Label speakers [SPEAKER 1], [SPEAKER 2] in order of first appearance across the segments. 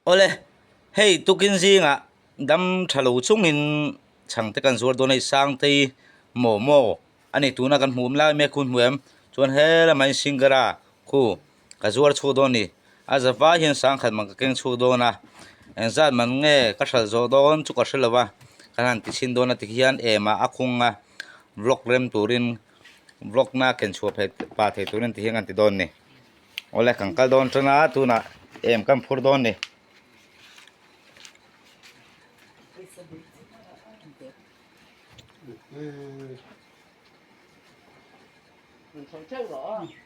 [SPEAKER 1] Awle, hei tukin zingah dam tha lo chungin chhang te kan zuar dawn a hei Sangtei momo a ni tuna kan hmuh lai mek hun hmu em chuan he lamah hian Singara khu ka zuar chhuak dawn a ni a za vai hian sangkhat man ka keng chhuak dawn a engzat man nge ka hralh zawh dawn chu ka hre lo va ka han ti chhin dawn a tikhian emah a khung a vlog rem turin vlog na ken chhuah phei pah thei turin tihian kan ti dawn a ni. Awle kan kal dawn tan a tunah em kan phur dawn ni.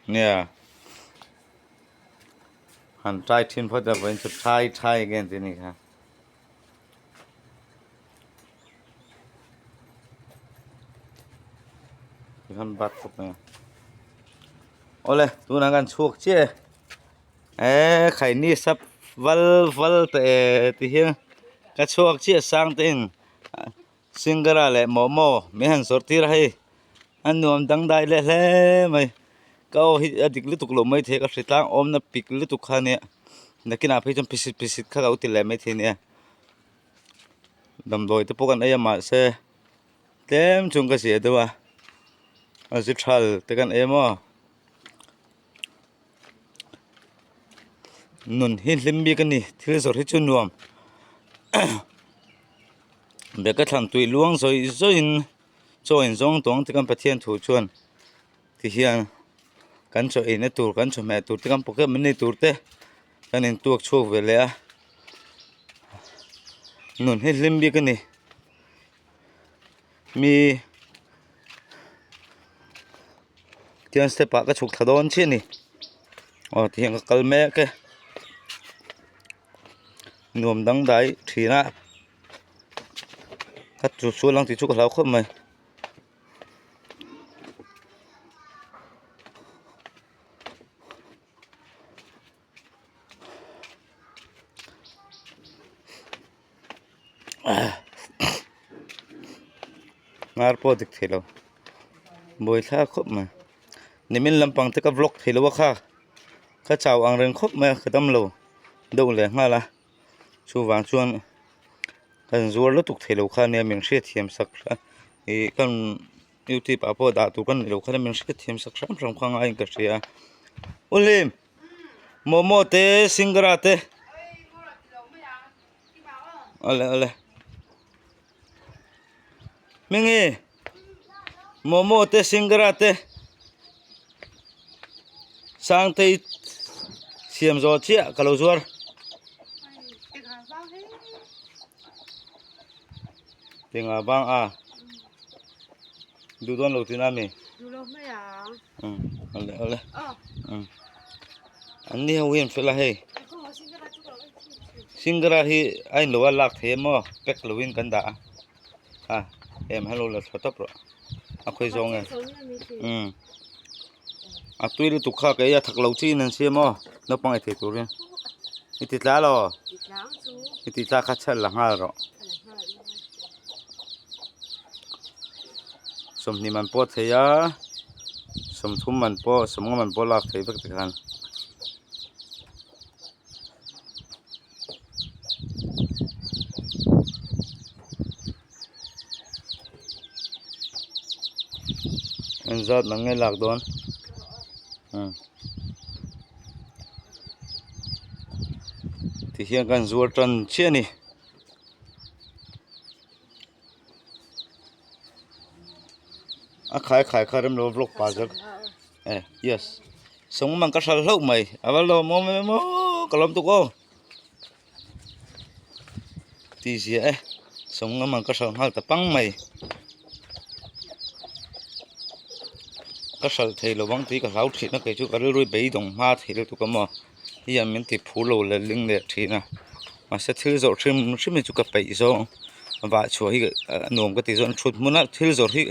[SPEAKER 1] Nia han try thin phawt a vawiin chu try try again tih a nih kha. Tikhan bat khawp mai a. Awle tunah kan chhuak chiah e. Eee khaini sap val val teh e ti hian ka chhuak chiah sang te in singara leh momo min han zawrh tir a hei a nuam dangdai leh hle mai ka aw hi a dik lutuk loh maithei ka hritlang awmna pik lutuk kha ania nakinah phei chuan phisit phisit kha ka lo ti leh maithei ania damdawi te pawh kan ei a mahse tlem chuan ka ziah deuh a a zi thal te kan ei a maw. Nun hi hlim bik a ni thil zawrh hi chu nuam bag a thlan tui luang zawih zawih in chaw in zawng tawng te kan Pathian thu chuan ti hian kan chaw ei na tur kan chawhmeh tur te kan pocket money tur te kan in tuak chhuak ve leh a nun hi hlim bik a ni mi. Tichuan step ah ka chhuk thla dawn chiah a ni aw tihian ka kal mek e nuam dangdai thin a ka chu sual ang tih chu ka hlau khawp mai. Hnar pawh a dik thei lo buaithlak khawp mai nimin lampang te ka vlog thei lo a kha ka chau ang reng khawp mai a ka dam lo deuh leh nghal a chuvang chuan kan zuar lutuk thei lo kha nia min hriatthiam sak ih kan youtube ah pawh dah tur ka nei lo kha min hriatthiam sak hram hram kha ngaiin ka hria u hlim momo te singara te awle awle hmingi momo te singara te sangtei siam zawh chiah ka lo zuar. Tinga bang a duh dawn lo tihna ami awle awle an ni ho hi an fel a hei singara hi a in lo a lak thei em aw pack lo in kan dah a a em hello la thla tawp rawh a khawi zawng nge umm a tui lutuk kha kei a thak lo chiin an siam aw naupang ei thei turin i ti tla lo i ti tla kha chhel la nghal rawh 20 man pawh a thei a 30 man pawh 50 man pawh a lak theih vek tikhan. Engzat man nge lak dawn umm tihian kan zuar tan chiah a ni. A khai khai kha rem lo vlog pah zawk e yes sawng mang ka hral hlauh mai a va lawmawm em aw ka lawm tuk aw tih ziah e sawng mang ka hral nghal ta pang mai ka hral thei lo vang tih ka hlau thin a kei chu ka rilru beidawng hma thei lutuk a maw. Hian min ti phur lo leh ling leh thin a mahse thil zawrh hrim hrim hi chu ka peih zawng vah chhuah hi a nuam ka ti zawk a thut hmuna thil zawrh hi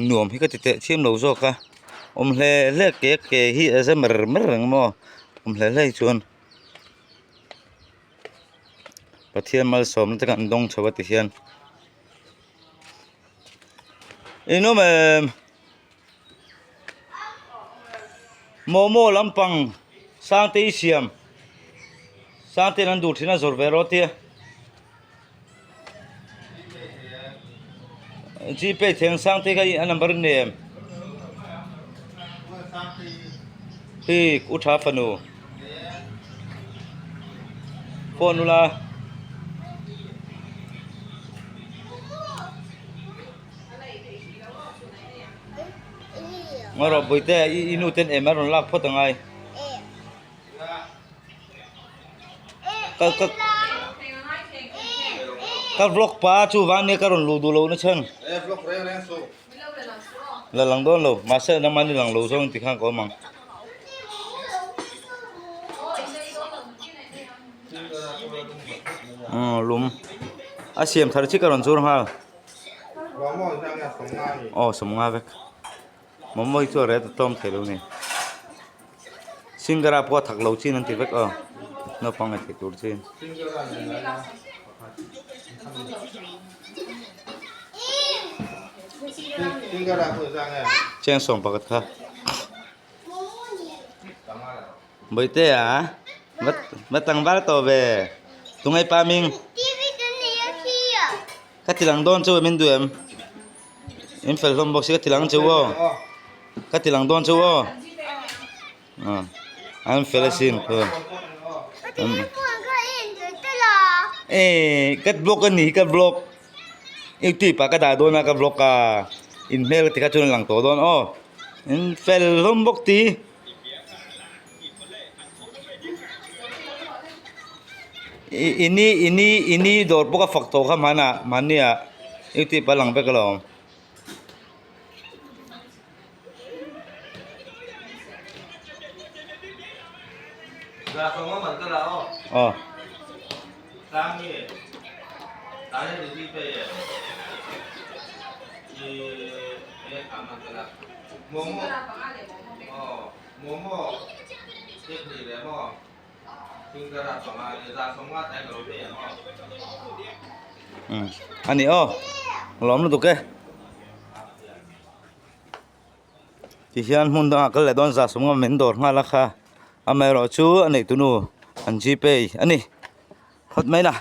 [SPEAKER 1] nuam hi ka ti teh chiam lo zawk a awm hle hle ke ke hi a za mer mer reng maw awm hle hle hi chuan Pathian malsawmna te kan dawng chho a ti hian inawm em. Momo lampang Sangtei siam. Sangtein an duh thin a zawrh ve rawh tia. Gpay theng Sangtei kha a number in nei em? Hi u tha fanu. Phone ula. Ngaw rawh Bawihte i nu ten em a rawn lak phawt angai. Ka ka ka vlog pa chu van nia ka rawn luh duh loh na chhan. La lang dawn lo mahse nangmah ni lang lo zawng ti khan ka awm ang. Lum a siam thar chi ka rawn zur nghal. Aw sawmnga vek. Momo hi chu a ret a tlawm thei lo a ni. Singara pawh a thak lo chin an ti vek aw naupang ei theih tur chin. Cheng sawm pakhat kha. Bawihte a va tlangval tawh ve tungai pa ming. Ka ti lang dawn chu min duh em? In fel hlawm bawk si ka ti lang cheu aw. Ka ti lang dawn cheu aw. An fel asin khaw. Eh, ka vlog a ni ka vlog. Youtube ah ka dah dawn a ka vlog a. In hmel te kha chuan a lang tawh dawn aw. In fel hlawm bawk ti. Ini ini ini dawr pawh ka fak tawh kha hmanah hmanniah youtube a lang vek alawm. Aw. A ni aw lawm lutuk e tihian hmun dangah kal leh dawn zah sawmnga min dawr nghal a kha amaherawh chu a neihtunu an gpay a ni phawt mai la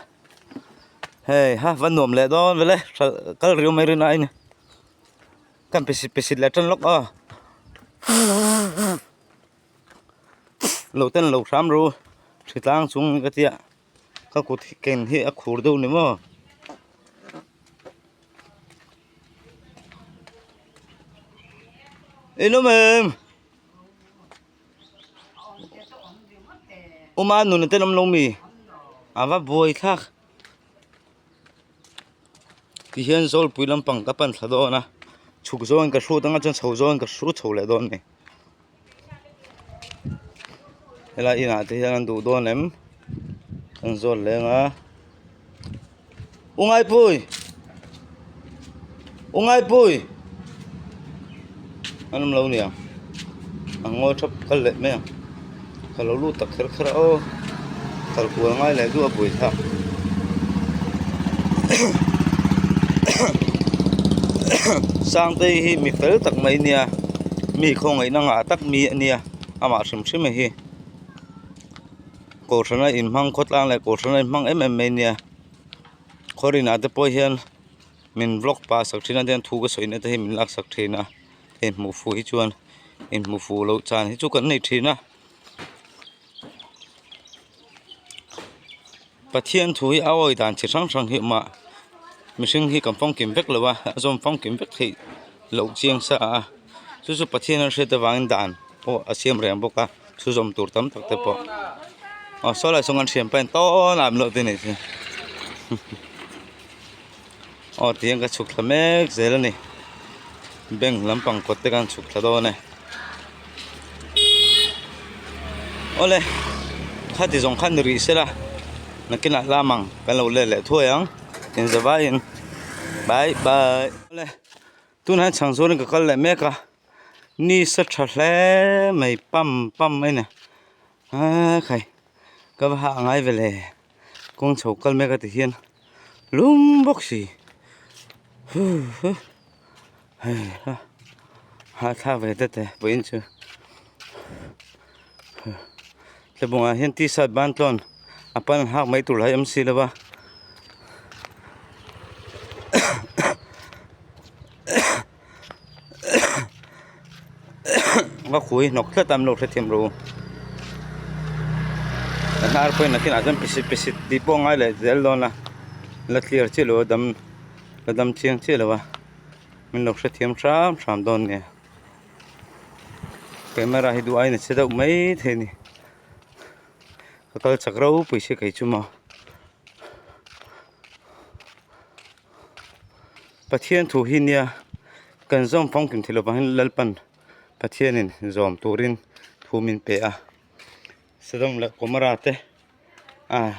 [SPEAKER 1] hei ha va nuam leh dawn vele kal riau mai rin aiin. Kan pe sit pe sit leh tan lawk a lo ten lo hram ru hritlang chung ka tia ka kut ken hi a khur deuh ni maw in awm em awma nun ten awm lo mi a va buai thlak. Tihian zawlpui lampang ka pan thla dawn a chhuk zawngin ka hrut anga chuan chho zawngin ka hrut chho leh dawn a ni helai inah te hian an duh dawn em an zawt leng a u ngaipui u ngaipui an awm lo niang a ngawi thap kal leh mai ang ka lo lut tak kher kher a aw kal kual ngai leh duh a buai thlak Sangtei hi mi fel tak mai a nia mi khawngaihna ngah tak mi a nia amah hrim hrim a hi kawhhrana inhmang khawtlang leh kawhhrana inhmang em em mai a nia khawrinah te pawh hian. Min vlog pah sak thin a tiang thu ka sawi na te hi min lak sak thin a hei hmuh fuh hi chuan inhmuh fuh loh chan hi chu kan nei thin a Pathian thu hi a awi dan chi hrang hrang hi a awm a mihring hi kan famkim vek lo a a zawm famkim vek theih loh chiang sa a chu chu Pathian a hriat avangin dan pawh a siam reng bawk a thu zawm tur tam tak te pawh aw saw lai sawn kan thian pahin tawn a awm loh te a nih chu. Aw tihian ka chhuk thla mek zel a ni bank lampang kawt te khan chhuk thla dawn e awle khati zawng khan ni rih sela nakinah lam ang kan lo let leh thuai ang inzavaiin bye bye awle tunah hian chhang zawnin ka kal leh mek a ni sa tha hle mai pam pam mai a ni a khai ka va hah ngai ve le. Kawng chho kal mek a ti hian lum bawk si huh hei ha hahthlak ve det e vawiin chu tlabungah hian t-shirt ban tlawn. A pan hak mai tur lai awm si lo va. Ka khui hnawk tlat a an lo hrethiam ro. A hnar pawhin nakinah chuan pisit pisit tih pawh a ngai leh zel dawn a. La clear chiah lo a dam la dam chiang chiah lo a. Min lo hrethiam hram hram dawn nia. Camera hi duh aiin a che deuh mai thei a ni. Ka kal chak ropui si kei chu maw. Pathian thu hi nia kan zawm famkim thei lovang hian Lalpan Pathianin zawm turin thu min pe a. Sodom leh Gomorrah te ah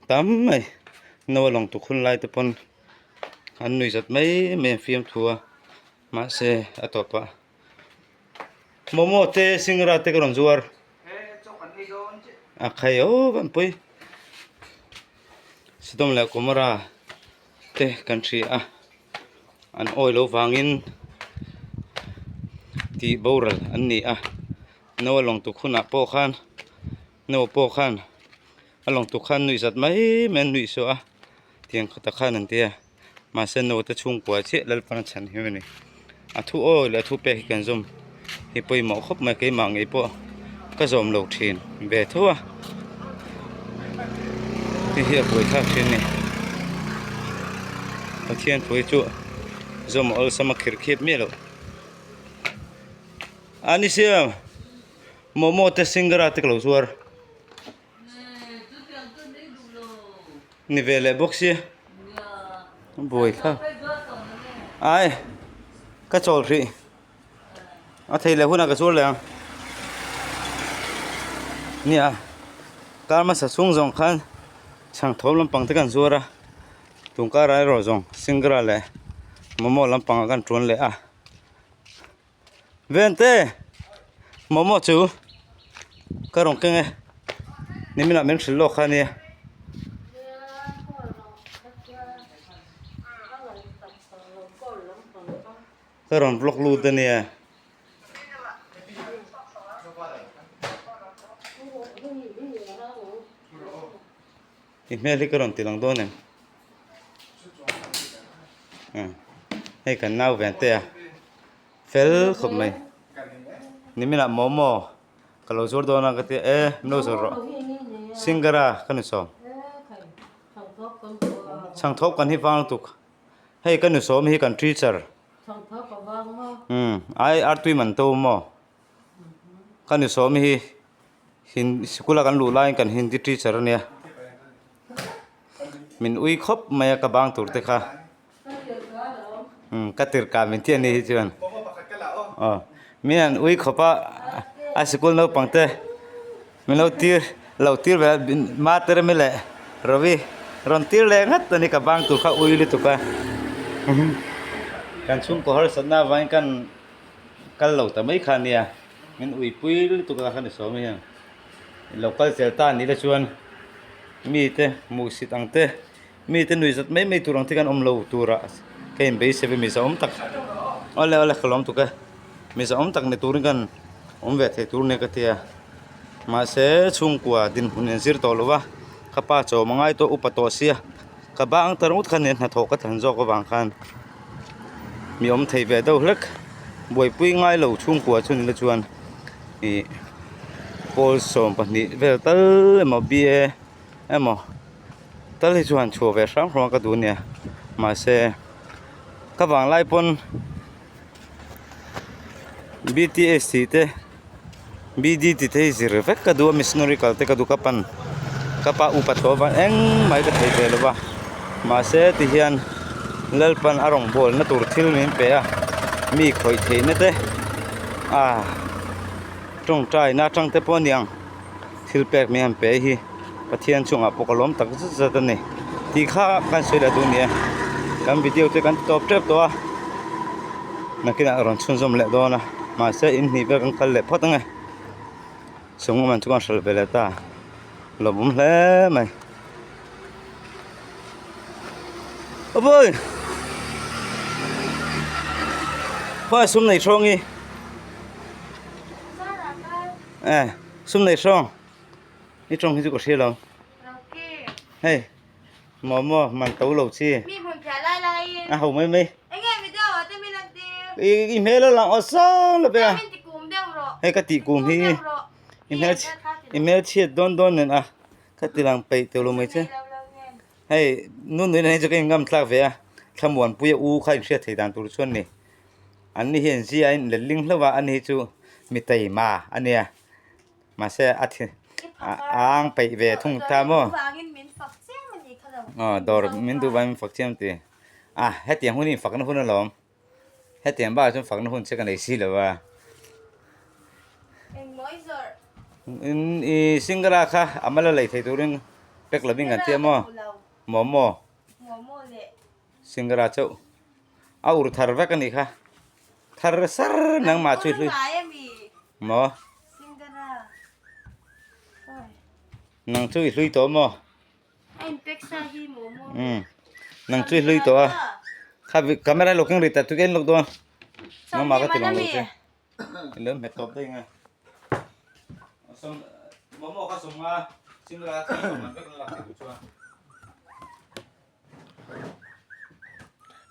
[SPEAKER 1] tam mai Noah lawng tuk hun lai te pawn an nuih zat mai mai a fiamthu a mahse a tawpah Momo te singra te ka rawn zuar a khai aw van pui Sodom leh Gomorrah te kan hria a an awi lo vangin tih boral an ni a Noah lawng tuk hunah pawh khan Noah pawh khan a lawng tuk khan nuih zat mai mai a nuih suah a tiang khat ah khan an ti a. Mahse naute chhungkua chiah Lalpan a chhan hiam a ni. A thu awi leh a thu pek hi kan zawm hi pawimawh khawp mai keimah ngei pawh ka zawm lo thin ve tho a hei hi a buaithlak thin a ni. Pathian thu hi chu zawm a awlsam a khirh khiap miah loh a ni sia momo te singara te ka lo zuar. Ni ve leh bawk sia buai thlak ai ka chawl hrih a thei leh hunah ka chur leh ang nia kar hmasa chhung zawng khan chhang thawm lampang te kan zuar a tun karah erawh zawng singra leh momo lampangah kan tuan leh a. Vente momo chu ka rawn keng e nimin ah min hrilh lawk kha ania. Ka rawn vlog lut ania. I hmel hi ka rawn ti lang dawn em? Hei kan nau ve te a fel khawp mai niminah momo ka lo zuar dawn a ka tia e min lo zuar rawh singara ka ni sawm chhangthawp kan hi vang lutuk hei ka ni sawm hi kan teacher ai artui man to maw ka ni sawm hi. Hin sikul a kan luh laiin kan hindi teacher ania min ui khawp mai a ka bang tur te kha umm ka tirh kah min tih ani hi chuan aw mi an ui khawp a a sikul naupang te min lo tir lo tir ve a materemi leh Ravi rawn tir leh ngat ani ka bang tur kha ui lutuk a kan chhungkaw harsatna avangin kan kal lo ta mai kha ania. Min uipui lutuk a kha ni sawm hian lo kal zel ta anih te chuan mite hmuhsit ang te mite nuih zat mai mai tur ang te khan awm lo turah ka inbeisei a miza awm tak awle awle ka lawm tuk e miza awm tak ni turin khan awm ve thei tur nia ka tia mahse chhungkua dinhmun in zir tawh lo va ka pa chawm a ngai tawh upa tawh sia ka bang ta ringawt kha nia hnathawh ka thlan zawk avang khan mi awm thei ve deuh hlek buaipui ngai lo chhungkua chu ni la chuan ih pawl 12 vel tal emaw B A emaw tal hi chuan chhuah ve hrang hrang a ka duh a nia mahse ka vanglai pawn B T S tih te B D tih te hi zir vek ka duh a missionary kal te ka duh ka pan ka pa upa tawh avang engmah hi ka thei ve lo va mahse ti hian Lalpan a rawn bawl na tur thil min pe a mi khawih theih na te ah tawngtai na atang te pawh a ni ang thil pek min han pe hi Pathian chungah pawh ka lawm tak zet zet a ni tih kha kan sawi leh duh a ni e kan video te kan ti tawp tep tawh a nakinah rawn chhunzawm leh dawn a mahse in hnih vel kan kal leh phawt ang e sawmnga man chu kan hralh ve leh ta lawmawm hle mai awii khawi sum nei hrawng hi eh sum nei hrawng. I tawng hi chu ka hria lo. Hei momo man to lo chi. A ho mai mai. I hmel a lang awsam lo ve a. Hei ka tih kum hi i hmel i hmel chhiat dawn dawn nen a ka ti lang peih teuh lo mai che. Hei nu nui nen hi chu ka in ngam thlak ve a thlamuanpuia u kha inhriat theih dan tur chuan ni. An ni hian zia a inlet ling hlauh a ani hi chu mi taima a nia. Mahse a thi a ang peih ve thung ta maw? Aw dawr min duh vangin min fak chiam ti. A hetiang hun hi fakna hun alawm. Hetiang bakah chuan fakna hun che ka nei si lo a. In i singara kha a mal a lei thei turin pack lovin kan tia maw? Momo. Singara chauh. A ur thar vek a nih kha. Thar sar nangmah chu i hlui. Maw? Nang chu i hlui tawh maw? Umm nang chu i hlui tawh a. Kha camera lo keng ri ta tu ken lawk dawn. Nangmah ka ti lang lo che. I lo hmet tawp daih nge. Momo kha sawm nga singara kha sawm nga vek lak thei chuan.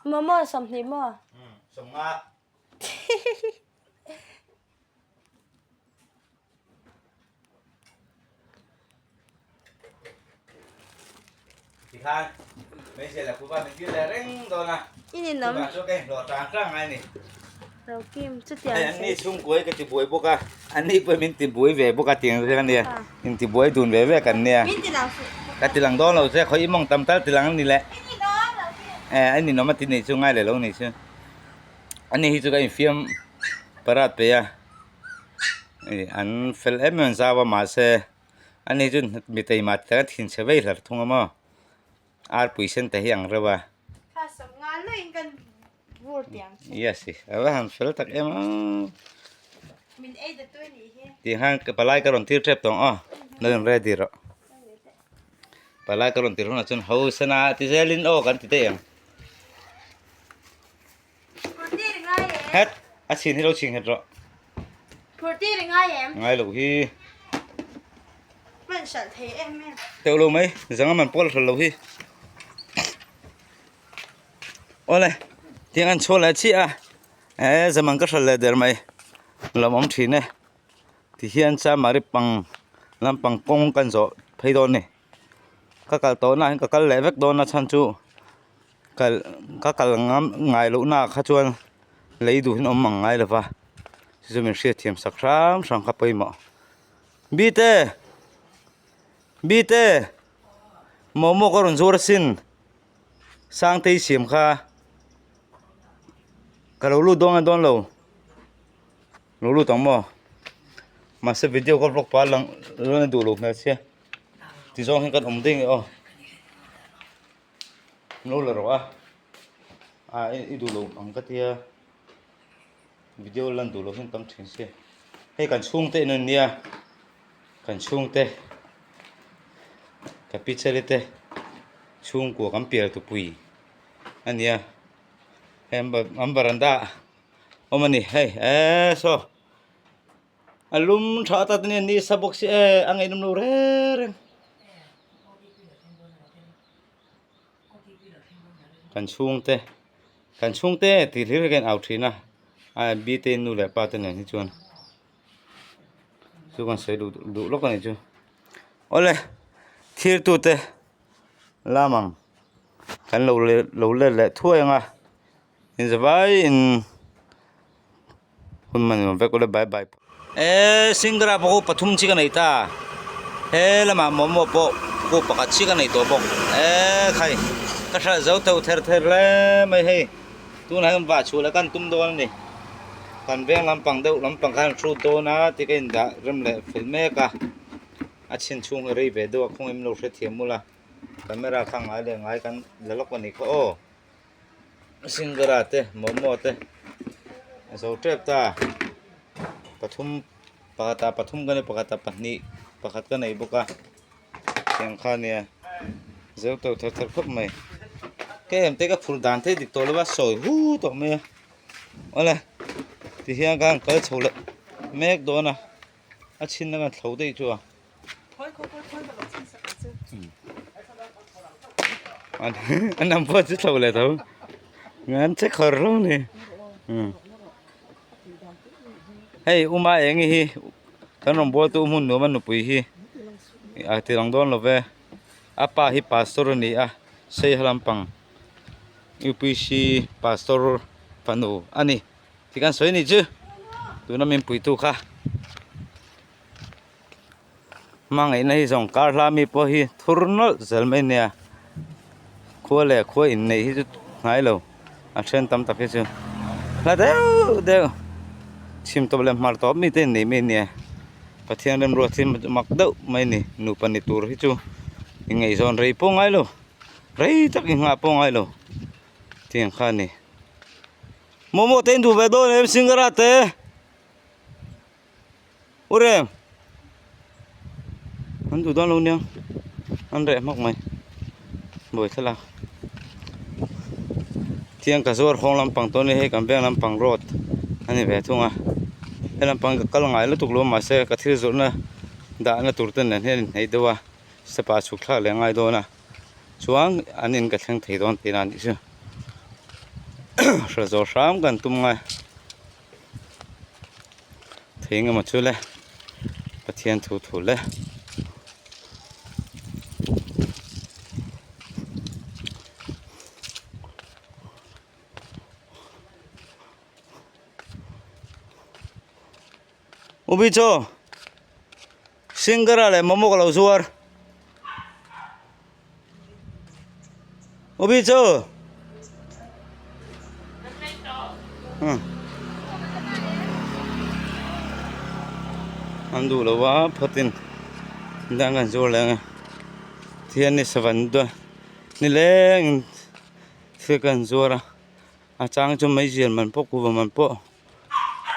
[SPEAKER 2] Momo 20 maw?
[SPEAKER 1] Umm 50. Tikhan hmeichhe leh kuva min tir leh reng dawn a.
[SPEAKER 2] I ninawm.
[SPEAKER 1] Chuvang chuan ka inhlawh tang tang ngai a ni.
[SPEAKER 2] Rokim chutiang
[SPEAKER 1] Hei anni chhungkuai ka tibuai bawk a, anni pawh min tibuai ve bawk a tiang zel a nia. Intibuai dun ve ve kan nia.
[SPEAKER 2] Min tilang suh.
[SPEAKER 1] Ka tilang dawn lo che, khawi i mawng tam tal tilang a ni le.
[SPEAKER 2] I ninawm Rokim.
[SPEAKER 1] Eh a ninawm a ti nih chu ngai leh lo nih chu. Ani hi chu ka infiam parat pe a, ih an fel em em zau a mahse ani chu mi taima ti taka thinchhe vei hlar thung a maw arpui sen te hi ang reuh a.
[SPEAKER 2] Kha sawm nga luiin kan vur tiang che.
[SPEAKER 1] Yes i a va han fel tak em a.
[SPEAKER 2] Min ei da tui nih hi.
[SPEAKER 1] Tih khan palai ka rawn tir tep tawh ang aw lo in ready rawh. Palai ka rawn tir hunah chuan hosana ti zelin aw kan ti daih ang. Het a chhin hi lo chhin nghet rawh.
[SPEAKER 2] Phur tir i ngai em?
[SPEAKER 1] Ngai loh hi.
[SPEAKER 2] Hman hralh thei em em.
[SPEAKER 1] Teuh lo mai, zanga man pawl hralh lo hi. Awle, tiang an chhuah leh chiah a. E zaman ka hralh leh der mai. Lam awm thin e. Ti hian chamari pang lampang kawng kan zawh phei dawn ni. Ka kal tawh na ah hian ka kal leh vek dawn a chhan chu. Kal ka kal ngam ngai loh na kha chuan lei duh in awm ang ngai lo va chu chu min hriat thiam sak hram hram kha pawimawh bite bite momo ka rawn zuar asin sangtei siam kha ka lo lut dawn nge dawn lo lo lut ang maw mahse video ka vlog pah lang la duh lo hmel sia tizawng hian kan awm daih nge aw. Lo la rawh a a i duh lo ang ka tia video lan duh loh hian tam thin se hei kan chhungte in an nia kan chhungte ka pi cheli te chhungkua kan pial tupui a nia hei an varanda awm a ni hei eee saw a lum tha ta te nia nisa bawk si e a ngeihnawm lo reng reng. Kan chhungte kan chhungte tih hlir hi ka in au thin a a bite nu leh pa te nen hi chuan chu kan sawi duh duh lawk a nih chu awle thlir tute lam ang kan lo lo let leh thuai ang a inzavai in. Hun man nuam vek ula bye bye. Eee Singara pawh khu pathum chi ka nei ta he lamah momo pawh khu pakhat chi ka nei tawh bawk eee khai ka hralh zo teuh ther ther hle mai hei tunah hian vah chhuah leh kan tum dawn a ni kan veng lampang deuh lampang khan hrut dawn a ti ka indah rem leh fel mek a a chhin chhung hi rei ve deuh a khawnge min lo hrethiam ula camera kha ngai leh ngai kan la lawk a nih kha aw. Singara te momo te a zo tep ta pathum pakhatah pathum ka nei pakhatah pahnih pakhat ka nei bawk a tiang kha ania zo to thar thar khawp mai ka em te ka phur dan te dik tawh lo va sawi hu tawh mai a awle tihian khan kal chho leh mek dawn a a chhin na kan thlo daih chu a. An am pawh chu thlo leh tho. An che khawr hlawm a ni. Hei Uma Engi hi kan rawn bualtu hmun nuam a nupui hi a ti lang dawn lo ve. A pa hi pastor a ni a, Seiha lampang UPC pastor fanu a ni. Ti kan sawi ni chu tuna min puitu kha. Hmangaihna hi zawng kar hla mi pawh hi thur nawlh zel mai nia khua leh khua inneih hi chu hnai lo a then tam tak hi chu hla deuh deuh chhim tawp leh hmar tawp mi te inneih mai nia Pathian remruat hi mak deuh mai ni nupa ni tur hi chu ingaihzawn rei pawh ngai lo rei tak inghah pawh ngai lo tiang kha a ni momo te in duh ve dawn em singara te. U rem an duh dawn lo nia an reh hmak mai buai thlalak thiang ka zuar hawng lampang tawh a ni hei kan veng lampang road a ni ve thung a he lampang ka kal ngai lutuk lo mahse ka thil zawrhna dahna tur te nen hian a inhnaih deuh a step ah chhuk thlak leh a ngai dawn a chuan an in ka thleng thei dawn tihna a nih chu hrilh zawh hram kan tum ngai. Thei engemaw chu le Pathian thu thu le. Ubi chaw Singara leh momo ka lo zuar. Ubi chu. An duh lo a phawtin dang kan zuar leh ang e. Thian ni savan dawn nileng thil kan zuar a a chang chu meizial man pawh kuhva man pawh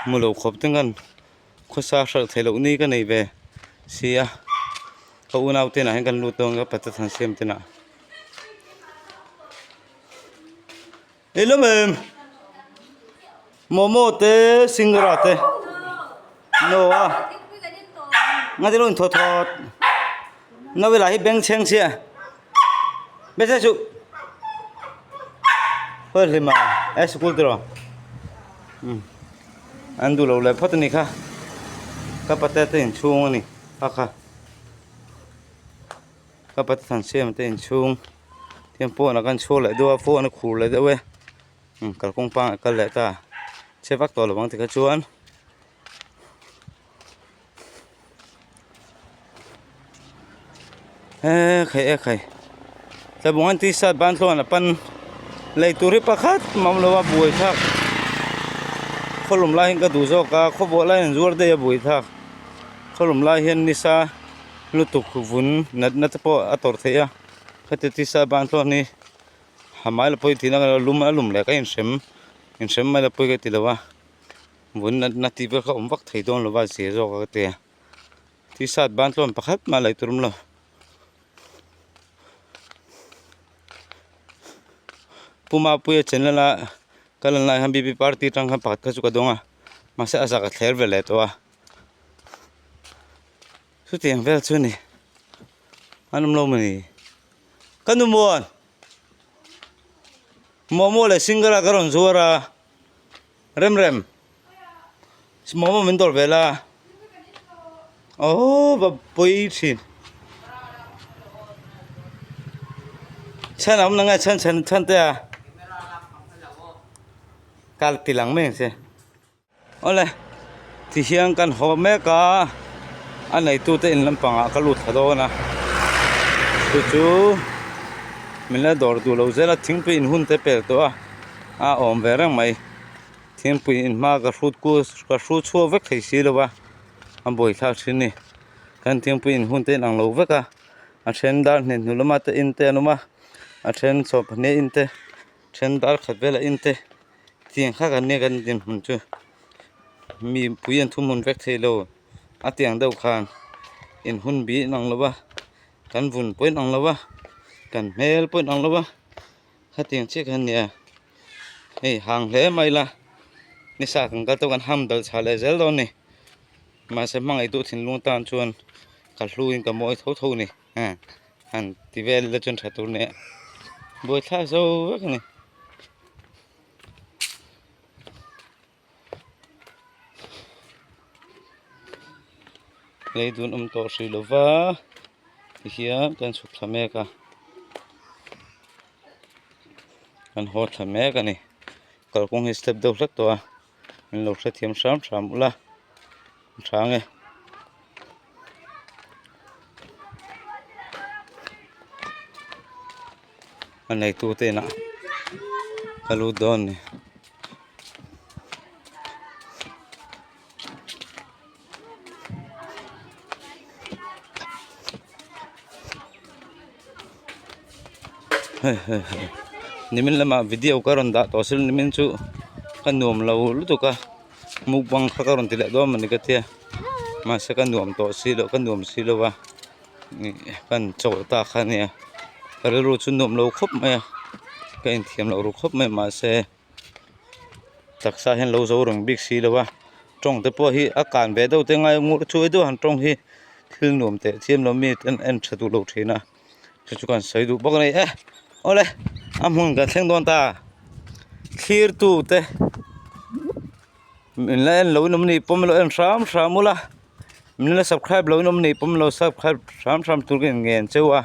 [SPEAKER 1] hmu lo khawp te kan. Khawsa hralh theih loh ni ka nei ve si a ka unau te inah hian kan lut dawn ka pata than siam te inah i lawm em momo te singra te no a ngati lo in thaw thawt no i lah hi bengchheng sia bengchheng suh khawi hlim a e sikul tiraw umm. An duh lo leh phawt a ni kha ka pate te inchhung a ni a kha ka pate than siam te inchhung tihian pawnah khan chhuak leh deuh a phone a khur leh deuh e umm kalkawng pangah kal leh ta chhe vak tawh lo ang tikha chuan. E khai e khai tlabung an t-shirt ban tluan a pan lei tur hi pakhat mam lo a buai thlak khawlum lai hian ka duh zawk a khawbuah lai an zuar daih a buai thlak khawlum lai hian nisa lutuk vun natna te pawh a tawrh theih a heti t-shirt ban tluan hi ha mai la pawi tih na ka lum a lum leh ka inhrem inhrem mai la pawi ka ti lo a. Vun natna tih vel kha awm vak thei dawn lova zir zawk a ka ti a t-shirt ban tlawn pakhat mah lei tur awm lo Pu Mapuia channel a ka lan lai hian B B party atang khan pakhat kha chu ka dawng a mahse a zak a thler ve leh tawh a chutiang vel chu a ni an awm lo mawni ka nu muan momo leh singara ka rawn zuar a. Rem rem momo min dawr ve la aww va pawi thin chhan a awm nang e chhan chhan chhan te a kal ti lang mai ang che awle ti hian kan haw mek a a neitu te in lampangah ka lut thla dawn a chu chu min la dawr duh lo zel a thingpui in hun te pel tawh a. A awm ve reng mai thingpui in hma ka hrut ku ka hru chhuak vek thei si lo va a buai thlak thin a ni kan thingpui in hun te a inang lo vek a a then dar hnih hnu lama te in te an awm a a then chaw pahnih in te then dar khat velah in te tiang kha kan nia kan dinhmun chu mipui an thuhmun vek thei lo a tiang deuh khan in hun bi a inang lo va kan vun pawh a inang lo va kan hmel pawh a inang lo va. Khatiang chiah khan nia hei hang hle mai la nisa kan kal tawh kan ham dal chhah leh zel dawn a ni mahse hmangaih duh thinlung tan chuan ka hlu in ka mawi tho tho a ni han ti vel ila chuan tha tur nia. Buaithlak zo vek a ni. Lei dun awm tawh hrih lo va tihian kan chhuk thla mek a kan haw thla mek a ni kalkawng hi step deuh hlek tawh a min lo hrethiam hram hram ula a tha ang e. A neitu te inah ka lut dawn a ni. Hei hei hei nimin lamah video ka rawn dah tawh sil nimin chu ka nuam lo lutuk a mukbang kha ka rawn ti leh dawn mawni ka tia mahse ka nuam tawh si loh ka nuam si lo a kan chawl ta kha ania ka rilru chu nuam lo khawp mai a ka inthiam loh ru khawp mai mahse. Taksa hian lo zo reng bik si lo a tawng te pawh hi a kan ve deuh te ngai ngur chuai deuh han tawng hi thil nuam teh chiam lo mi ten en tha duh lo thin a chu chu kan sawi duh bawk a ni e awle a hmun kan thleng dawn ta thlir tu te min la en lo in awm ni pawm lo en hram hram ula. Min la subscribe lo in awm nei pawm lo subscribe hram hram tur ka in ngen cheu a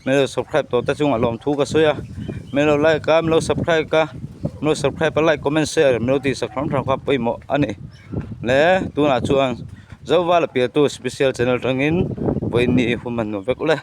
[SPEAKER 1] min lo subscribe tawh te chungah lawmthu ka sawi a min lo like a min lo subscribe a min lo subscribe a like comment share min lo tih sak hram hram kha pawimawh a ni le tunah chuan Zovala pialtu special channel atangin vawiin ni hun hman nuam vek ule.